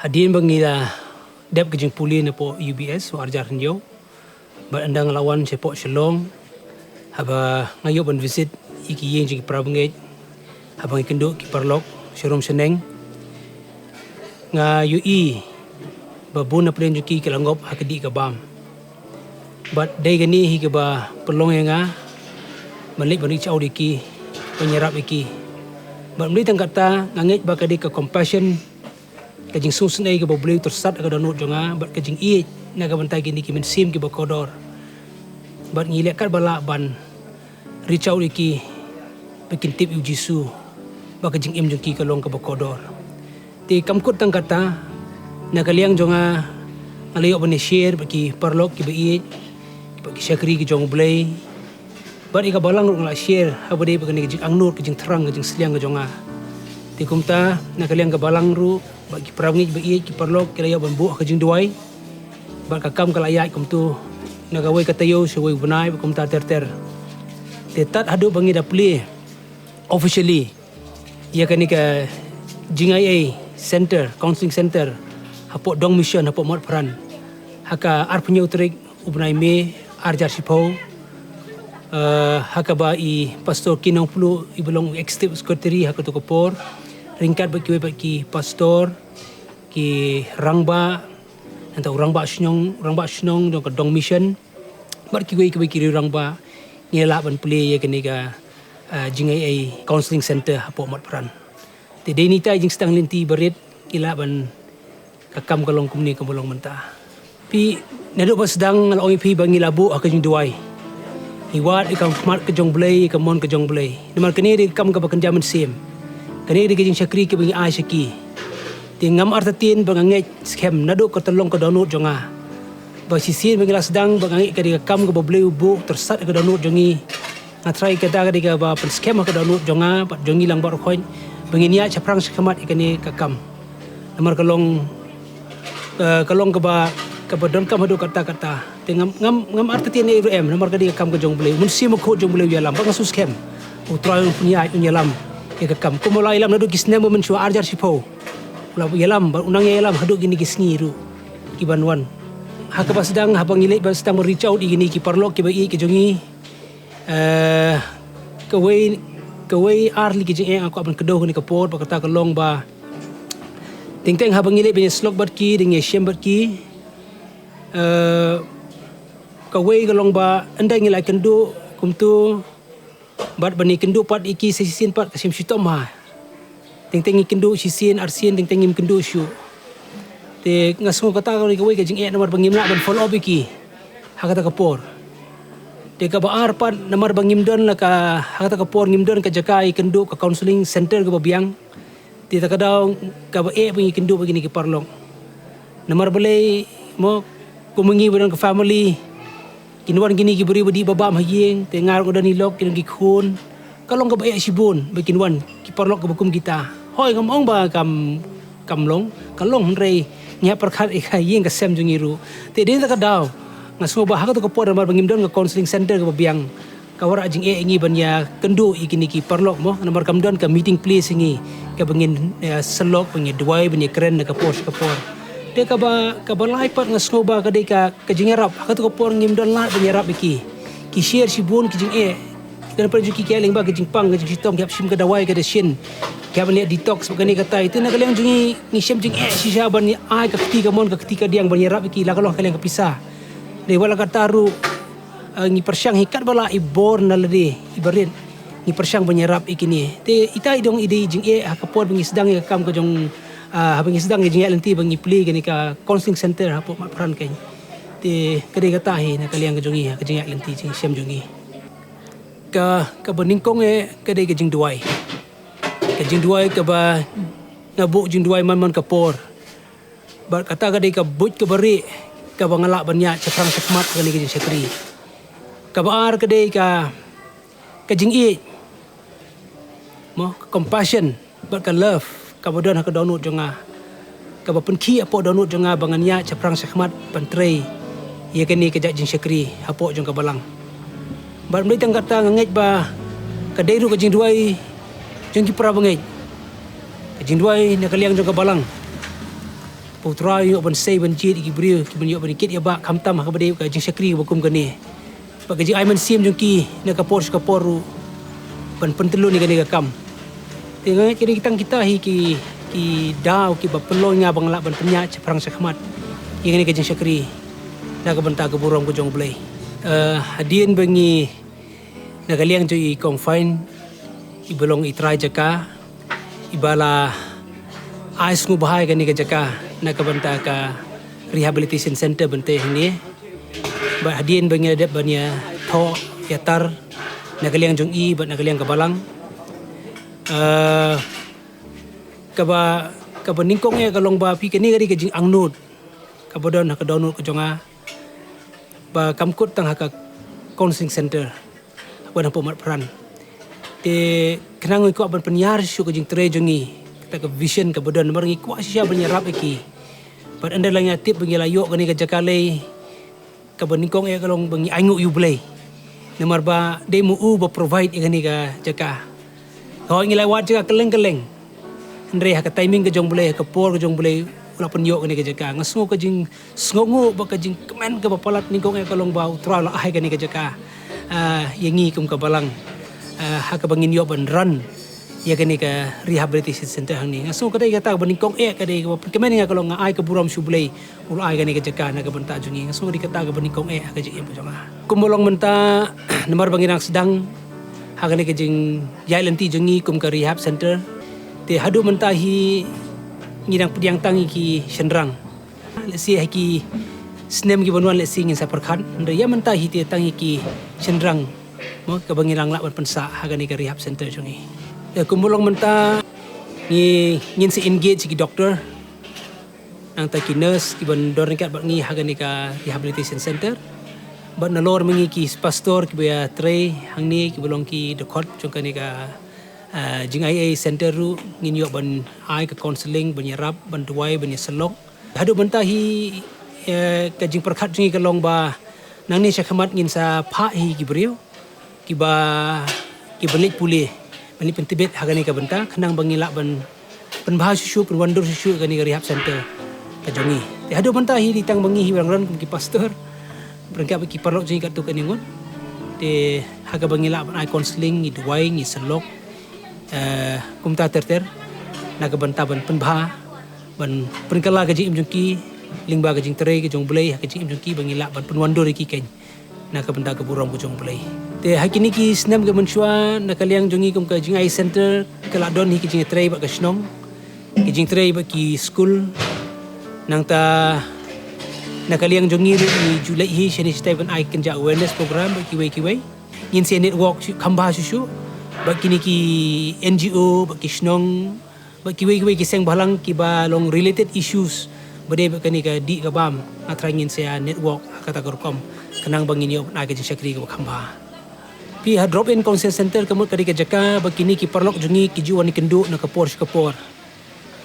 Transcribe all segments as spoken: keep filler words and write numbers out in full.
Hadien ba ngi la dep ka jingpule napoh U B S u arjar hynñiew, bad ynda nga la wan shapoh Shillong, haba nga ïoh ban visit ïa ki ïing jong ki parabangeit, haba ngi kynduh ki paralok sharum shaneng, nga ïohi ba bun na pdeng jong ki ki la ngop ha ka dih ka bam. Bad dei kane hi kaba pynlong ïa nga ban leit ban reach out ïa ki, ban ïarap ïa ki. Bad ym dei tang katta, nga ngeit ba ka dei ka compassion, ka jingsngewsynei kaba U Blei u tyrsa ha ka dohnud jong nga, bad ka jingïeit na ka bynta kine ki mynsiem kiba kordor. Bad ngi leh katba lah ban reach out ïa ki ba kin tip ïa u Jisu, ba ka jingim jong ki ka long kaba kordor. Te kam kut tang katta, na ka liang jong nga, nga la ïoh ban ïa share bad ki paralok kiba ïeit, bad ki shakri ki jong U Blei, bad ïa ka balang ruh nga la share, haba dei bad kane ka jingangnud, ka jingthrang, ka jingsliang ka jong nga. Te kumta, na ka liang ka balang ruh, bad ki parabangeit ba ïeit, ki paralok ki la ïoh ban buh ha ka jingduwai. Bad ka kam ka la ïaid kumto, na kawei ka taïew sha kawei u bnai, bad kumta ter ter. Te tad haduh ba ngi da plie officially ïa kane ka jingaiei center, counseling center, hapoh Dong Mission, hapoh Motphran, ha ka arphew hynñiew tarik u bnai May, arjar shiphew, eh, ha kaba i Pastor Ki Nongpluh iba long executive secretary ha kato ka por, ryngkat bad kiwei pat ki pastor, ki rangbah, nangta u rangbah shnong, rangbah shnong jong ka Dong Mission, bad kiwei kiwei ki rangbah, ngi la lah ban plie ïa kane ka, eh, jingaiei counseling center hapoh Motphran. Te dei nangta i jingsdang lynti barit, ngi lah ban, ka kam ka long kumne kaba long mynta. Phi, naduh ba sdang nga la ong ïa phi ba ngi la buh ha ka jingduwai. Ngi wad ïa ka khmat ka jong U Blei, ïa ka mon ka jong U Blei. Namar kane dei ka kam kaba kynja mynsiem. Kane dei ka jingshakri kaba ngi ai sha ki. Te ngam artatien ba nga ngeit skhem naduh ka tyllong ka dohnud jong nga, ba shisien ba ngi la sdang, ba nga ngeit ka dei ka kam kaba U Blei u buh tyrsa ha ka dohnud jong ngi. Nga tharai kata ka dei kaba pynskhem ha ka dohnud jong nga bad jong ngi lang baroh khoit, ba ngin ïaid shaphrang shakhmat ïa kane ka kam. Namar ka long, eh, ka long kaba, kaba donkam haduh katta katta. Te ngam, ngam, ngam artatien ei ruh em, namar ka dei ka kam ka jong U Blei. U Mynsiem Bakhuid jong U Blei u ïalam, bad nga sngewsih skhem U Trai un pynïaid, un ïalam ïa ka kam. Kumba u la ïalam naduh ki snem ba mynshuwa, arjar shiphew. U la ïalam, bad u nang ïalam haduh kine ki sngi ruh kiban wan. Ha kaba sdang, haba ngi leit ban sdang ban reach out ïa kine ki paralok kiba ïeit ki jong ngi, eh, kawei, kawei ar tylli ki jingeh nga kwah ban kdew ha kane ka por, bad kata ka long ba teng teng haba ngi leit ban ïasyllok bad ki, ban ïashem bad ki, eh, kawei ka long ba ynda ngi la ïakynduh kumto, bad ban ïakynduh pat ïa ki sa shisien pat ka shem shitom bha. Teng teng ngi kynduh shisien arsien, teng teng ngim kynduh shuh. Te nga sngew kata ka dei kawei ka jingeh namar ba ngim lah ban follow up ïa ki ha kata ka por. Te kaba ar pat namar ba ngim don la ka, ha kata ka por ngim don ka jaka ïakynduh, ka counseling center kaba biang. Te kata ka daw kaba eh ba ngi kynduh bad kine ki paralok. Namar balei mo, kum ngi ba don ka family, kin wan kine ki briew ba dih ba bam ha ïing, te nga ruh nga don i lok, ki don ki khun. Ka long kaba eh shibun ba kin wan ki paralok kiba kum kita. Hooid, ngam ong ba kam, kam long, ka long hynrei ngi hap pyrkhat ïa ka ïing ka sem jong ngi ruh. Te dei na kata ka daw nga sngew ba ha kata ka por namar ba ngim don ka counseling center kaba biang, ka wanrah jingeh ïa ngi ban ïakynduh ïa kine ki paralok mo, namar kam don ka meeting place ïa ngi kaba ngin, eh, syllok, ban ïaduwai, ban ïakren na ka por sha ka por. Te kaba, kaba lai pat nga sngew ba ka dei ka, ka jingïarap. Ha kata ka por ngim don lad ban ïarap ïa ki. Ki share shibun ki jingeh. Ki don pyrshah ki, ki ïa lyngba ka jingpang, ka jingshitom, ki hap shim ka dawai ka dashin, ki hap leh detox bad kane katai. Te na ka liang jong ngi, ngi shem jingeh shisha ban ai ka kti kamon, ka kti kadiang ban ïarap ïa ki, la ka long ha ka liang ka pisa. Dei wat la katta ruh, eh, ngi pyrshang hi katba lah, i bor na lade i barit, ngi pyrshang ban ïarap ïa kine. Te ita i dong i dei jingeh ha ka por ba ngi sdang ïa ka kam ka jong, ah, haba ngi sdang ïa ka jingïaid lynti ba ngi plie kane ka counseling center hapoh Motphran keiñ. Te ka dei kata hi na ka liang ka jong ngi, ha ka jingïaid lynti jingshem jong ngi. Ka, kaba nyngkong eh ka dei ka jingduwai. Ka jingduwai kaba nga buh jingduwai man man ka por. Bad kata ka dei ka buit kaba rieh kaba nga lah ban ïaid shaphrang shakhmat ha kane ka jingshakri. Kaba ar ka dei ka, ka jingïeit, mo, ka compassion bad ka love kaba don ha ka dohnud jong nga, kaba pynkhih hapoh dohnud jong nga ba ngan ïaid shaphrang shakhmat ban trei ïa kane ka jait jingshakri hapoh jong ka balang. Bad ym dei tang kata, nga ngeit ba ka dei ruh ka jingduwai jong ki parabangeit, ka jingduwai na ka liang jong ka balang. U Trai u ïoh ban sei ban jied ïa ki briew kiban ïoh ban ïakit ïabah, khamtam ha kaba dei ka jingshakri kaba kum kane. Bad ka jingai mynsiem jong ki na ka por sha ka por ruh ban pyntyllun ïa kane ka kam. Te nga ngeit kine ki tang kita hi ki, ki daw kiba pynlong ïa nga ba nga lah ban pynïaid shaphrang shakhmat ïa kane ka jingshakri na ka bynta ka burom ka jong U Blei. Eh, hadien ba ngi na ka liang jong i Kong Fine, iba long i trai jaka, iba la ai sngewbha ïa kane ka jaka na ka bynta ka rehabilitation center ban tei hangne. Bad hadien ba ngi la dep ban ïathoh ïatar na ka liang jong i bad na ka liang ka balang, eh, kaba, kaba nyngkong eh ka long ba phi, kane ka dei ka jingangnud kaba don ha ka dohnud ka jong nga, ba kam kut tang ha ka counseling center, ha ka wan hapoh Marpyrshah. Te khnang ngi kwah ban pynïar shuh ka jingtrei jong ngi, kata ka vision kaba don, namar ngi kwah shisha ban ïarap ïa ki. Bad ynda la ngi la tip ba ngi la ïoh kane ka jaka lei, kaba nyngkong eh ka long ba ngi ainguh ïa U Blei, namar ba dei mo u ba provide ïa kane ka jaka. Hooid, ngi la wad jaka kylleng kylleng, hynrei ha ka timing ka jong U Blei, ha ka por ka jong U Blei, u la pynïoh kane ka jaka. Nga sngew ka jingsngewnguh bad ka jingkmen kaba palat, nyngkong eh ka long ba U Trai u la ai kane ka jaka, ah, ïa ngi kum ka balang, ah, ha kaba ngin ïoh ban run ïa kane ka rehabilitation center hangne. Nga sngew ka dei kata kaba nyngkong eh, ka dei kaba pynkmen ïa nga, ka long nga ai ka burom sha U Blei, u la ai kane ka jaka na ka bynta jong ngi. Nga sngew ka dei kata kaba nyngkong eh ha ka jingim ka jong nga. Kumba long mynta, namar ba ngi dang sdang ha kane ka jingïaid lynti jong ngi kum ka rehab center, te haduh mynta hi ngi dang pdiang tang ïa ki shynrang. Lehse ha ki snem kiban wan lehse ngin sa pyrkhat, hynrei ïa mynta hi te tang ïa ki shynrang, mo, kaba ngi dang lah ban pynsah ha kane ka rehab center jong ngi. Te kumba long mynta ngi, ngin sa engage ïa ki doktor, nangta ki nurse kiban don ryngkat bad ngi ha kane ka rehabilitation center. Bad nalor ma ngi ki pastor kiba ïatrei hangne, kiba long ki dkhot jong kane ka, ah, jingai ei center ruh, ngin ïoh ban ai ka counseling, ban ïarap, ban duwai, ban ïasyllok. Haduh mynta hi, eh, ka jingpyrkhat jong ngi ka long ba nangne shakhmat ngin sa phah hi ki briew kiba, kiba leit pule, ban leit pyntbit ha kane ka bynta, khnang ba ngin lah ban pynbha shuh shuh, pynwandur shuh shuh ïa kane ka rehab center ka jong ngi. Te haduh mynta hi dei tang ma ngi hi ba dang run kum ki pastor, ryngkat bad ki paralok jong ngi katto katne ngut. Te ha kaba ngi lah ban ai counseling, ngi duwai, ngi syllok, eh, kumta ter ter, na ka bynta ban pynbha, ban pynkylla ka jingim jong ki lyngba ka jingtrei ka jong U Blei ha ka jingim jong ki, ba ngin lah ban pynwandur ïa ki keiñ na ka bynta ka burom ka jong U Blei. Te ha kine ki snem ki mynshuwa, na ka liang jong ngi kum ka jingai center, ka la don hi ka jingtrei bad ka shnong, ka jingtrei bad ki skul. Nangta na ka liang jong ngi ruh ngi ju leit hi shane shatai ban ai kynja awareness program bad kiwei kiwei. Ngin sa network shu-, kham bha shuh shuh bad kine ki N G O, bad ki shnong, bad kiwei kiwei ki seng bhalang kiba long related issues ba dei bad kane ka dih ka bam. Nga tharai ngin sa network ha kata ka rukom, khnang ba ngin ïoh ban ai ka jingshakri kaba kham bha. Phi, ha drop in counseling center ka mut ka dei ka jaka ba kine ki paralok jong ngi ki ju wan ïakynduh na ka por sha ka por.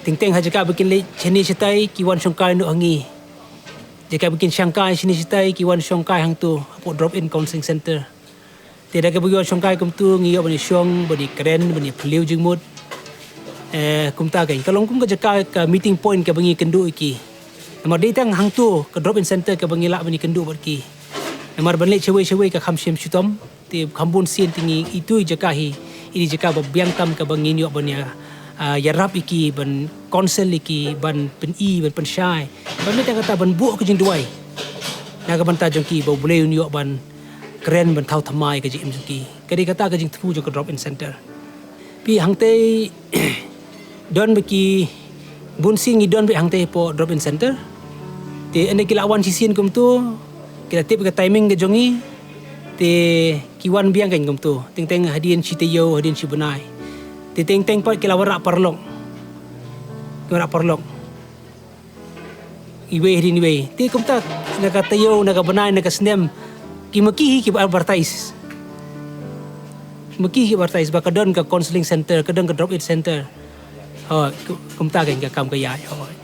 Teng teng ha jaka ba kin leit shane shatai ki wan shongkai noh ha ngi. Jaka ba kin shongkai shane shatai ki wan shongkai hangto, hapoh drop in counseling center. Te da kaba ngi wan shongkai kumto ngi ïoh ban ïashong, ban ïakren, ban ïaphylliew jingmut. Eh, kumta keiñ, ka long kum ka jaka, ka meeting point kaba ngi ïakynduh ïa ki. Namar dei tang hangto ka drop in center kaba ngi lah ban ïakynduh bad ki. Namar ban leit shawei shawei ka kham shym shitom. Te kham bun sien te ngi, ito i jaka hi i dei jaka ba biang tam kaba ngin ïoh ban ïa, ah, ïarap ïa ki, ban counsel ïa ki, ban pyni, ban pynshai, ban mih tang kata ban buh ka jingduwai na ka bynta jong ki, ba U Blei un ïoh ban kren, ban thaw thymmai ka jingim jong ki. Ka dei kata ka jingthmu jong ka drop in center. Phi, hangtei don bad ki, bun sien ngi don bad hangtei hapoh drop in center. Te ynda ki la wan shisien kumto, ki la tip ka timing ka jong ngi, te ki wan biang keiñ kumto. Teng teng hadien shi taïew, hadien shi bnai. Te teng teng pat ki la wanrah paralok. Ki wanrah paralok iwei hadien iwei. Te kumta, na ka taïew, na ka bnai, na ka snem, ki ma ki hi kiba advertise. Ma ki hi kiba advertise ba ka don ka counseling center, ka don ka drop in center. Hooid, ku-, kumta keiñ ka kam ka ïaid, hooid.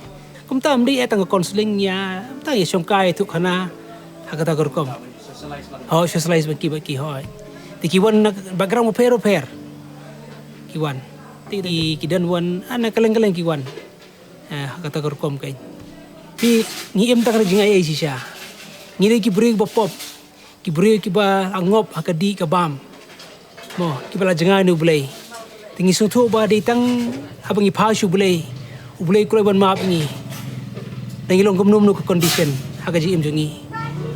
Kumta ym dei eh tang ka counseling, ïa, ym tang ïa shongkai, ïathuhkhana ha kata ka rukom. Hooid, socialize bad ki, bad ki, hooid. Te ki wan na background bapher bapher. Ki wan. Te ki, ki don wan, ah, na kylleng kylleng ki wan. Eh, ha kata ka rukom keiñ. Phi, ngi im tang ha ka jingai ei shisha. Ngi dei ki briew ba pop, ki briew kiba la ngop ha ka dih ka bam, mo, kiba la jngai na U Blei. Te ngi sngewthuh ba dei tang haba ngi phai sha U Blei, U Blei u kloi ban map ïa ngi. Lada ngi long kumno kumno ka condition ha ka jingim jong ngi,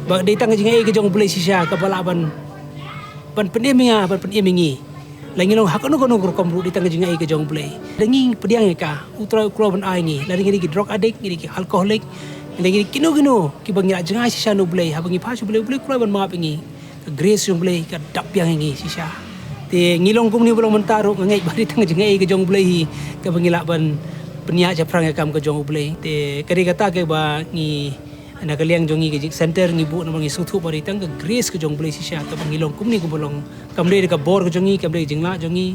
ba dei tang ka jingai ei ka jong U Blei shisha kaba lah ban, ban pynim ïa nga, ban pynim ïa ngi. Lada ngi long ha kano kano ka rukom ruh, dei tang ka jingai ei ka jong U Blei. Lada ngi pdiang ïa ka, U Trai u kloi ban ai ngi. Lada ngi dei ki drug addict, ngi dei ki alcoholic, lada ngi dei kino kino kiba ngi la jngai shisha na U Blei, haba ngi phai sha U Blei, U Blei u kloi ban map ïa ngi. Ka grace jong U Blei ka dap biang ïa ngi shisha. Te ngi long kumne ba long mynta ruh, nga ngeit ba dei tang ka jingai ei ka jong U Blei hi kaba ngi lah ban pynïaid shaphrang ïa ka kam ka jong U Blei. Te ka dei kata kaba ngi, na ka liang jong ngi ka jing center ngi buh, namar ngi sngewthuh ba dei tang ka grace ka jong U Blei shisha kaba ngi long kumne kumba long. Kam dei da ka bor ka jong ngi, kam dei da ka jinglah jong ngi.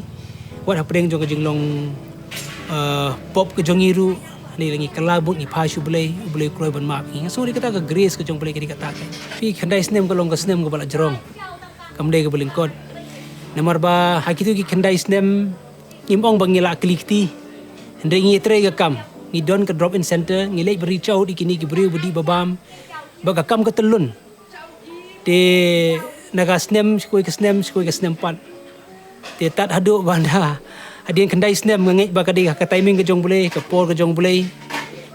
Wat hapdeng jong ka jinglong, eh, pop ka jong ngi ruh, lada ngi kylla bud, ngi phai sha U Blei, U Blei u kloi ban map ïa ngi. Nga sngew dei kata ka grace ka jong U Blei, ka dei kata ka. Phi, khyndai snem ka long ka snem kaba la jrong, kam dei kaba lyngkot. Namar ba ha kito ki khyndai snem ngim ong ba ngi la kli kti. Hynrei ngi ïatrei ka kam. Ngi don ka drop in center, ngi leit ban reach out ïa kine ki briew ba dih ba bam, ba ka kam ka tyllun. Te na ka snem, shi kawei ka snem, shi kawei ka snem pat. Te tad haduh ba nda hadien khyndai snem, nga ngeit ba ka dei ha ka timing ka jong U Blei, ka por ka jong U Blei.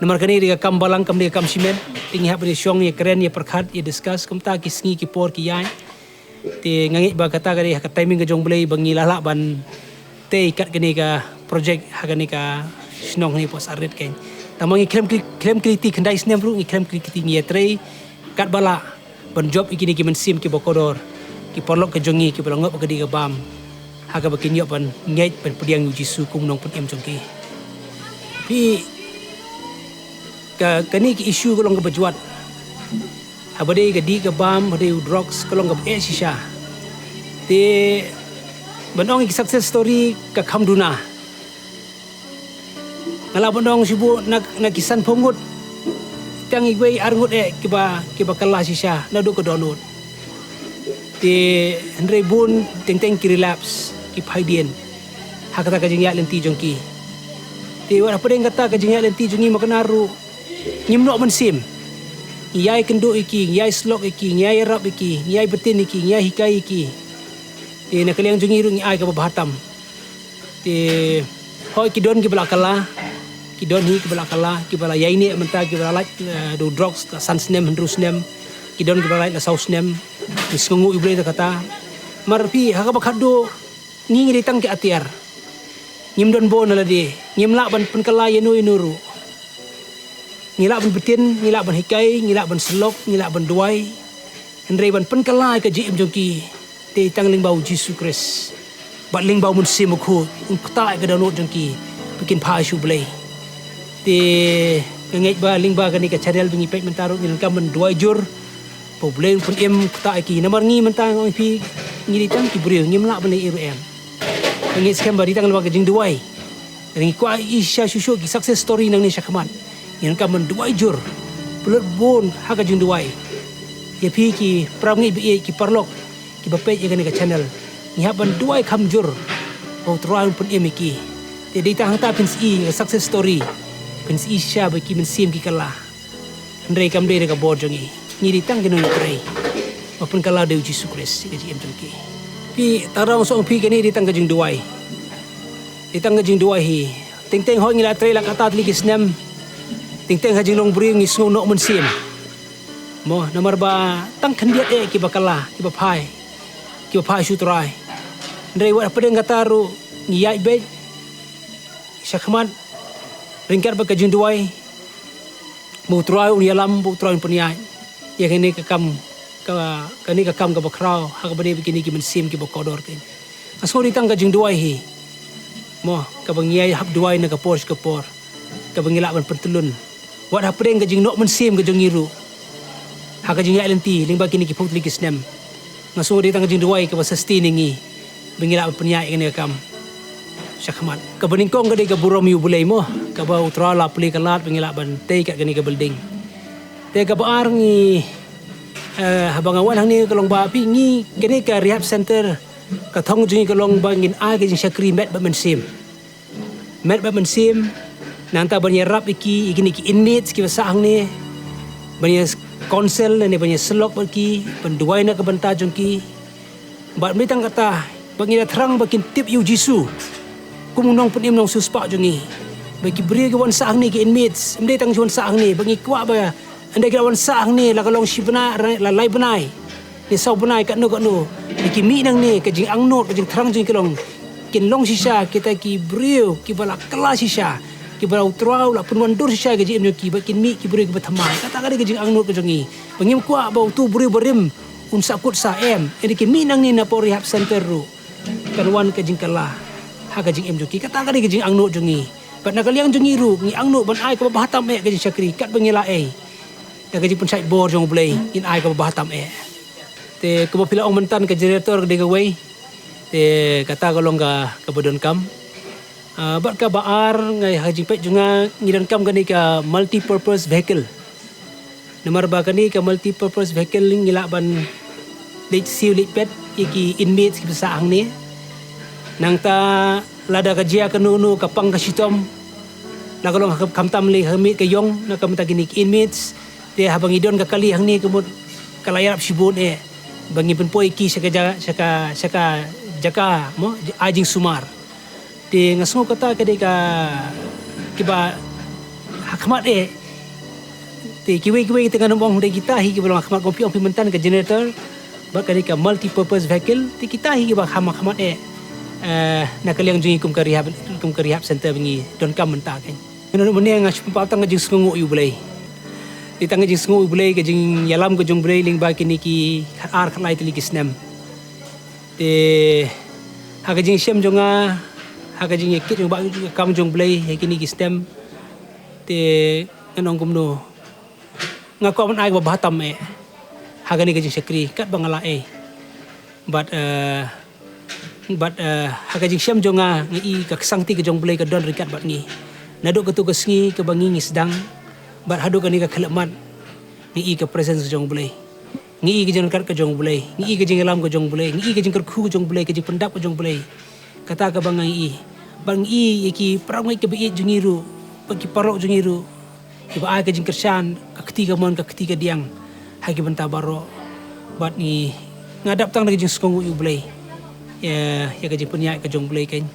Namar kane dei ka kam balang, kam dei ka kam shimet. Te ngi hap ban ïashong, ïakren, ïapyrkhat, ïadiscuss, kumta ki sngi ki por ki ïaid. Te nga ngeit ba kata ka dei ha ka timing ka jong U Blei ba ngi la lah ban tei kat kane ka project ha kane ka shnong hangne Port Sarit keiñ. Tangba ngi khlem kli-, khlem kli kti khyndai snem ruh, ngi khlem kli kti, ngi ïatrei katba lah ban jop ïa kine ki mynsiem kiba kordor, ki paralok ka jong ngi kiba la ngop ha ka dih ka bam, ha kaba kin ïoh ban ngeit ban pdiang ïa U Jisu kum u nongpynim jong ki. Phi, ka, kane ka issue ka long kaba jwat. Haba dei ka dih ka bam, haba dei u drugs, ka long kaba eh shisha. Te ban ong ïa ki success story ka kham duna. Nga lah ban ong shu buh na, na ki sanphew ngut, tang iwei ar ngut eh kiba, kiba kylla shisha naduh ka dohnud. Te hynrei bun teng teng ki relapse, ki phai dien ha kata ka jingïaid lynti jong ki. Te wat hapdeng kata ka jingïaid lynti jong ngi, ma kane ruh ngim noh mynsiem. Ngi ïai kynduh ïa ki, ngi ïai slok ïa ki, ngi ïai ïarap ïa ki, ngi ïai btin ïa ki, ngi ïai hikai ïa ki. Te na ka liang jong ngi ruh ngi ai kaba bha tam. Te hooid, ki don kiba la kylla, ki don hi kiba la kylla, kiba la ïaineh mynta, kiba la lait, eh, da u drugs la san snem, hynriew snem, ki don kiba la lait la saw snem. Ngi sngewnguh ïa U Blei da kata. Namar phi, ha kaba khatduh ngi, ngi dei tang ki atiar. Ngim don bor na lade, ngim lah ban pynkylla ïano ïano ruh. Ngi lah ban btin, ngi lah ban hikai, ngi lah ban slok, ngi lah ban duwai. Hynrei ban pynkylla ïa ka jingim jong ki, dei tang lyngba U Jisu Khrist bad lyngba U Mynsiem Bakhuid, un ktah ïa ka dohnud jong ki ba kin phai sha U Blei. Te nga ngeit ba lyngba kane ka channel ba ngi peit mynta ruh, ngi donkam ban duwai jur ba U Blei un pynim, ktah ïa ki. Namar ngi mynta, nga ong ïa phi, ngi dei tang ki briew, ngim lah ban leh ei ruh em. Nga ngeit skhem ba dei tang lyngba ka jingduwai. Ngi kwah ïa shisha shuh shuh ki success story nangne shakhmat. Ngi donkam ban duwai jur, pynlut bun ha ka jingduwai. Ïa phi ki parangeit ba ïeit, ki paralok kiba peit ïa kane ka channel, ngi hap ban duwai kham jur ba U Trai un pynim ïa ki. Te dei tang hangta phin sa ïohi ïa ka success story, phin sa ïohi shisha ba ki mynsiem ki kylla. Hynrei kam dei da ka bor jong ngi. Ngi dei tang ki nongïatrei. Ba pynkylla da U Jisu Khrist ïa ka jingim jong ki. Phi, tang ruh nga sngew ong ïa phi, kane dei tang ka jingduwai. Dei tang ka jingduwai hi. Teng teng hooid ngi la trei la katta tylli ki snem. Teng teng ha jinglong briew ngi sngew noh mynsiem, mo, namar ba tang khyndiat eh kiba kylla, kiba phai, kiba phai sha U Trai. Hynrei wat hapdeng kata ruh ngi ïaid beit shakhmat ryngkat bad ka jingduwai ba U Trai un ïalam, ba U Trai un pynïaid ïa kane ka kam, ka, kane ka kam kaba khraw ha kaba dei bad kine ki mynsiem kiba kordor keiñ. Nga sngew dei tang ka jingduwai hi, mo, kaba ngi ïai hap duwai na ka por sha ka por, kaba ngi lah ban pyntyllun. Wat hapdeng ka jingnoh mynsiem ka jong ngi ruh ha ka jingïaid lynti lyngba kine ki phew tylli ki snem, nga sngew dei tang ka jingduwai kaba sustain ïa ngi ba ngi lah ban pynïaid ïa kane ka kam shakhmat. Kaba nyngkong ka dei ka burom ïa U Blei, mo, kaba U Trai u la plie ka lad ba ngi lah ban tei kat kane ka building. Te kaba ar ngi, eh, haba nga wan hangne ka long ba phi, ngi, kane ka rehab center, ka thong jong ngi ka long ba ngin ai ka jingshakri met bad mynsiem. Met bad mynsiem, Nangta ban ïarap ïa ki, ïa kine ki inmates kiba sah hangne, ban ïa counsel ne ban ïa syllok bad ki, ban duwai na ka bynta jong ki. Bad ym dei tang kata, ba ngi da thrang ba kin tip ïa u Jisu kum u nongpynim nongsiewspah jong ngi. Ba ki briew ki wan sah hangne, ki inmates, ym dei tang ki wan sah hangne, ba ngi kwah ba ynda ki la wan sah hangne, la ka long shi bnai, la lai bnai, ne saw bnai, katno katno, ba ki mih nangne, ka jingangnud, ka jingthrang jong ki long, kin long shisha kita ki briew kiba la kylla shisha, kiba la u Trai u la pynwandur shisha ka jingim jong ki, ba kin mih ki briew kiba thymmai. Kata ka dei ka jingangnud ka jong ngi. Ba ngim kwah ba utu u briew barim un sahkut sah, em. Ynda ki mih nangne na pdeng rehab center ruh, kan wan ka jingkylla ha ka jingim jong ki. Kata ka dei ka jingangnud jong ngi. Bad na ka liang jong ngi ruh, ngi angnud ban ai kaba bha tam eh ka jingshakri katba ngi lah eh, da ka jingpynshait bor jong U Blei, ngin ai kaba bha tam eh. Te kumba phi la ong mynta, ka generator ka dei kawei. Te kata ka long ka, kaba donkam. Ah, bad kaba ar, nga, ha ka jingpeit jong nga, ngi donkam kane ka multi-purpose vehicle. Namar ba kane ka multi-purpose vehicle ngi lah ban leit siew leit peit ïa ki inmates kiba sah hangne. Nangta lada ka jia kano kano, ka pang ka shitom, la ka long ha ka, khamtam lei ha miet ka ïong na ka bynta kine ki inmates. Te haba ngi don ka kali hangne, ka mut ka la ïarap shibun eh, ba ngin pynpoi ïa ki sha ka ja-, sha ka, sha ka jaka, mo, ai jingsumar. Te nga sngew kata ka dei ka, kiba ha khmat eh. Te kiwei kiwei te ngan ym ong, dei kita hi kiba long ha khmat, kumba phi ong phi mynta, ka generator, bad ka dei ka multi-purpose vehicle, te kita hi kiba ha khmat eh. Eh, na ka liang jong ngi kum ka rehab, kum ka rehab center ba ngi donkam mynta, kan. Ngan ong mynne, nga shu pynpaw tang ka jingsngewnguh ïa U Blei. Te tang ka jingsngewnguh ïa U Blei, ka jingïalam ka jong U Blei lyngba kine ki khatar khatlai tylli ki snem. Te ha ka jingshem jong nga, ha ka jingïakit jong nga bad ka kam jong U Blei ha kine ki snem, te ngan ong kumno, nga kwah ban ai kaba bha tam eh ha kane ka jingshakri katba nga lah eh. Bad, eh, bad, eh, ha ka jingshem jong nga, nga i ka ksangti ka jong U Blei ka don ryngkat bad ngi. Naduh katu ka sngi kaba ngi, ngi sdang, bad haduh kane ka khyllipmat, ngi i ka presence ka jong U Blei. Ngi i ka jingryngkat ka jong U Blei, ngi i ka jingïalam ka jong U Blei, ngi i ka jingkyrkhu ka jong U Blei, ka jingpyndap ka jong U Blei. Kata kaba ngi i. Bad ngi i ïa ki para ngeit kiba ïeit jong ngi ruh, bad ki paralok jong ngi ruh, kiba ai ka jingkyrshan, ka kti kamon, ka kti kadiang ha ki bynta baroh. Bad ngi, nga dap tang da ka jingsngewnguh ïa U Blei ïa, ïa ka jingpynïaid ka jong U Blei, kan.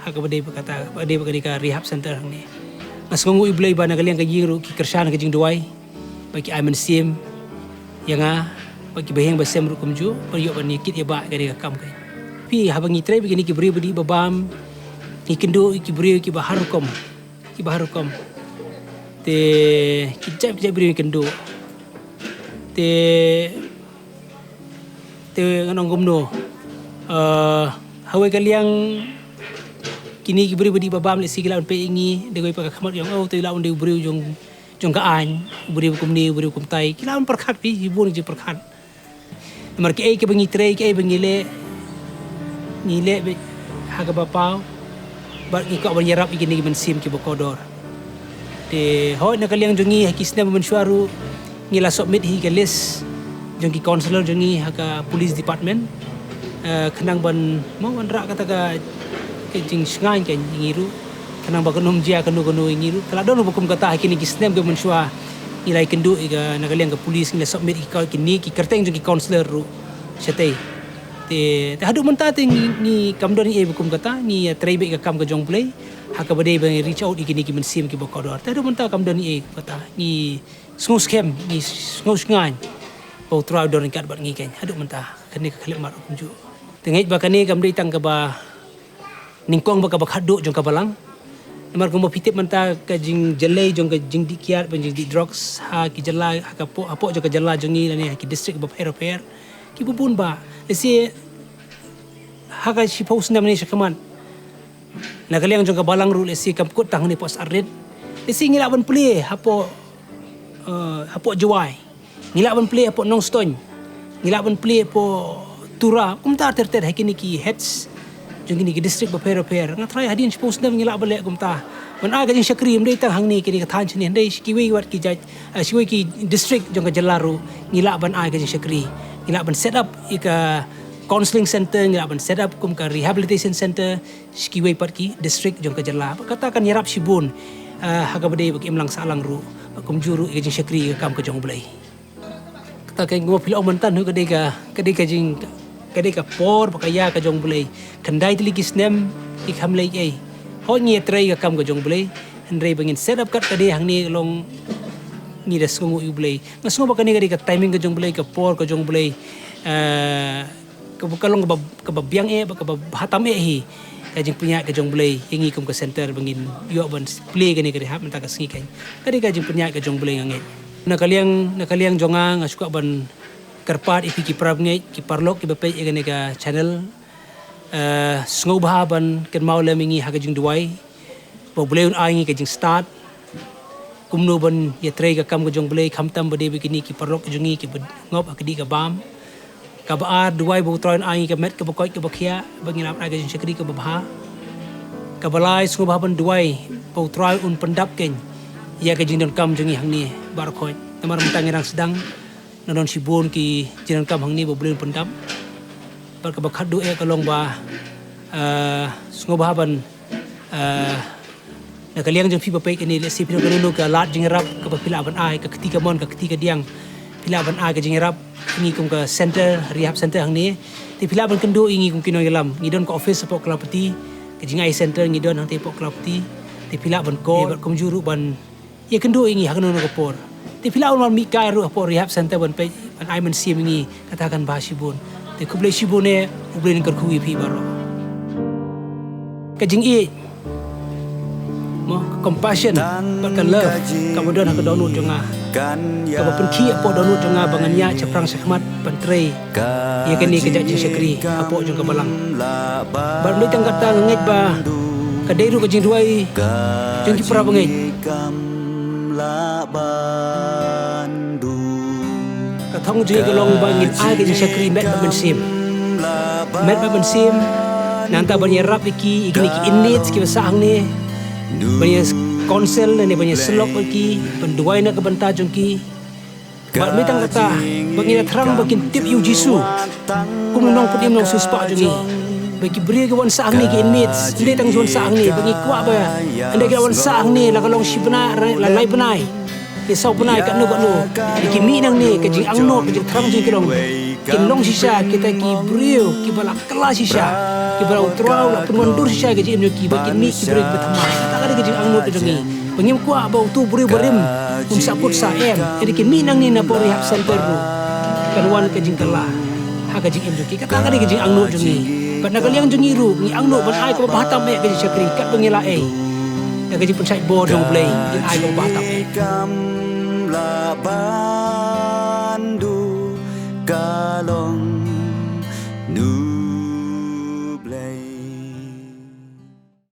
Ha kaba dei ba kata, ba dei ba ka dei ka rehab center hangne. Nga sngewnguh ïa U Blei ba na ka liang ka ïing ruh ki kyrshan ka jingduwai, ba ki ai mynsiem ïa nga, ba ki bahaïing bahasem ruh kumjuh, ba ïoh ban ïakit ïa ba ka dei ka kam, kan. Phi, haba ngi trei bad kine ki briew ba dih ba bam, ngi kynduh ïa ki briew kiba har rukom, kiba har rukom. Te ki jait ki jait briew ngi kynduh. Te, te ngan ong kumno, eh, ha kawei ka liang, kine ki briew ba dih ba bam lehse ki lah ban peit ïa ngi da kawei pat ka khmat, ong, oh, te lah ban dei u briew jong, jong ka aiñ, u briew kumne, u briew kumtai. Ki lah ban pyrkhat, phi, shibun ki jingpyrkhat. Namar kiei kiba ngi trei, kiei ba ngi leh, ngi leh beit ha kaba paw, bad ngi kwah ban ïarap ïa kine ki mynsiem kiba kordor. Te hooid, na ka liang jong ngi, ha ki snem mynshuwa ruh ngi la submit hi ka list jong ki councillor jong ngi ha ka police department, eh, khnang ban, mo, ban rah kata ka, ka jingshngaiñ ka ïa ngi ruh, khnang ba kan ym jia kano kano ïa ngi ruh. Ka la don ruh ba kum kata ha kine ki snem kiba mynshuwa, ngi la ïakynduh ïa ka, na ka liang ka police, ngi la submit ïa ka, kine ki kyrteng jong ki councillor ruh shatei. Te, te haduh mynta te ngi, ngi kam don ei ei ba kum kata, ngi ïatrei beit ïa ka kam ka jong U Blei ha kaba dei ban reach out ïa kine ki mynsiem kiba kordor. Te haduh mynta kam don ei ei ba kum kata. Ngi sngewskhem, ngi sngewshngaiñ ba U Trai u don ryngkat bad ngi, kan, haduh mynta, kane ka khyllipmat ruh kumjuh. Te ngeit ba kane kam dei tang kaba nyngkong bad kaba khatduh jong ka Balang. Namar kumba phi tip mynta, ka jingjyllei jong ka jingdih kiad bad jingdih drugs ha ki jylla, ha ka pdeng, hapoh jong ka jylla jong ngi lane ha ki district bapher bapher, kiba bun bha. Lehse ha ka shiphew snem ne shakhmat, na ka liang jong ka Balang ruh lehse kam kut tang hangne hapoh Syiemlieh. Lehse ngi lah ban plie hapoh, eh, hapoh Jowai. Ngi lah ban plie hapoh Nongstoiñ. Ngi lah ban plie hapoh Tura. Kumta ter ter ha kine ki heads jong kine ki district bapher bapher. Nga tharai hadien shiphew snem ngi lah ban leh kumta, ban ai ka jingshakri, ym dei tang hangne kine ka thaiñ shane, hynrei sha kiwei wat ki jait, eh, sha kiwei ki district jong ka jylla ruh ngi lah ban ai ka jingshakri. Ngi lah ban set up ïa ka counselling center, ngi lah ban set up kum ka rehabilitation center sha kiwei pat ki district jong ka jylla. Bad kata kan ïarap shibun. Ah, ha kaba dei ba ka imlang sahlang ruh, ba kumjuh ruh ïa ka jingshakri ïa ka kam ka jong U Blei. Kata ka ngop phi la ong mynta ruh ka dei ka, ka dei ka jing, ka dei ka por ba ka ïa ka jong U Blei. Khyndai tylli ki snem ki kham leh ei. Hooid ngi ïatrei ïa ka kam ka jong U Blei. Hynrei ba ngin set up kat ka dei hangne long ngi da sngewnguh ïa U Blei. Nga sngew ba kane ka dei ka timing ka jong U Blei, ka por ka jong U Blei. Ah, kaba ka long kaba, kaba biang eh, ba kaba bha tam eh hi. Ka jingpynïaid ka jong U Blei ïa ngi kum ka center ba ngin ïoh ban plie kane ka rehab mynta ka sngi kan. Ka dei ka jingpynïaid ka jong U Blei nga ngeit. Na ka liang, na ka liang jong nga nga shu kwah ban kyrpad ïa phi ki para bangeit, ki paralok kiba peit ïa kane ka channel. Eh, sngewbha ban kynmaw lem ïa ngi ha ka jingduwai. Ba U Blei un ai ngi ka jingstad. Kumno ban ïatrei ka kam ka jong U Blei khamtam ba dei ba kine ki paralok ka jong ngi kiba ngop ha ka dih ka bam. Kaba ar, duwai ba U Trai un ai ngi ka met kaba koit kaba khiah, ba ngin ïoh ban ai ka jingshakri kaba bha. Kaba lai, sngewbha ban duwai ba U Trai un pyndap kein ïa ka jingdonkam jong ngi hangne baroh khoit. Namar mynta ngi dang sdang, nang don shibun ki jingdonkam hangne ba U Blei un pyndap. Bad kaba khatduh eh ka long ba, eh, sngewbha ban, eh, na ka liang jong phi ba peit kane, lehse phi don kano kano ka lad jingïarap kaba phi lah ban ai, ka kti kamon, ka kti kadiang, phi lah ban ai ka jingïarap ïa ngi kum ka center, rehab center hangne. Te phi lah ban kynduh ïa ngi kum ki nongïalam. Ngi don ka office hapoh Klavpati, ka jingai center ngi don hangtei hapoh Klavpati. Te phi lah ban call, bad kumjuh ruh ban ïakynduh ïa ngi ha kano kano ka por. Te phi lah ban wan mih kai ruh hapoh rehab center ban peit, ban ai mynsiem ïa ngi, kata kan bha shibun. Te khublei shibun eh, U Blei un kyrkhu ïa phi baroh. Ka jingïeit, mo, ka compassion bad ka love kaba don ha ka dohnud jong nga, kaba pynkhih hapoh dohnud jong nga ba ngan ïaid shaphrang shakhmat ban trei ïa kane ka jait jingshakri hapoh jong ka balang. Bad ym dei tang kata, nga ngeit ba ka dei ruh ka jingduwai jong ki para bangeit. Ka thong jong ngi ka long ba ngin ai ka jingshakri met bad mynsiem. Met bad mynsiem, nangta ban ïarap ïa ki, ïa kine ki inmates kiba sah hangne, ban ïa counsel ne ban ïa syllok ïa ki, ban duwai na ka bynta jong ki. Bad ym dei tang kata, ba ngin ïa thrang ba kin tip ïa U Jisu kum u nongpynim nongsiewspah jong ngi. Ba ki briew ki wan sah hangne, ki inmates, ym dei tang wan sah hangne, ba ngi kwah ba ynda ki la wan sah hangne, la ka long shi bnai, la lai bnai, ki saw bnai, katno katno, ba ki mih nangne, ka jingangnud, ka jingthrang jong ki long, kin long shisha kita ki briew kiba la kylla shisha, kiba la U Trai u la pynwandur shisha ka jingim jong ki, ba kin mih ki briew kiba thymmai. Kata ka dei ka jingangnud ka jong ngi. Ba ngim kwah ba uto u briew barim un sahkut sah em. Ynda kin mih nangne na hapoh rehab center ruh, kan wan ka jingkylla ha ka jingim jong ki. Kata ka dei ka jingangnud jong ngi. Bad na ka liang jong ngi ruh, ngi angnud ban ai kaba bha tam eh ka jingshakri katba ngi lah ei, da ka jingpynshait bor jong U Blei, ngin ai kaba bha tam eh.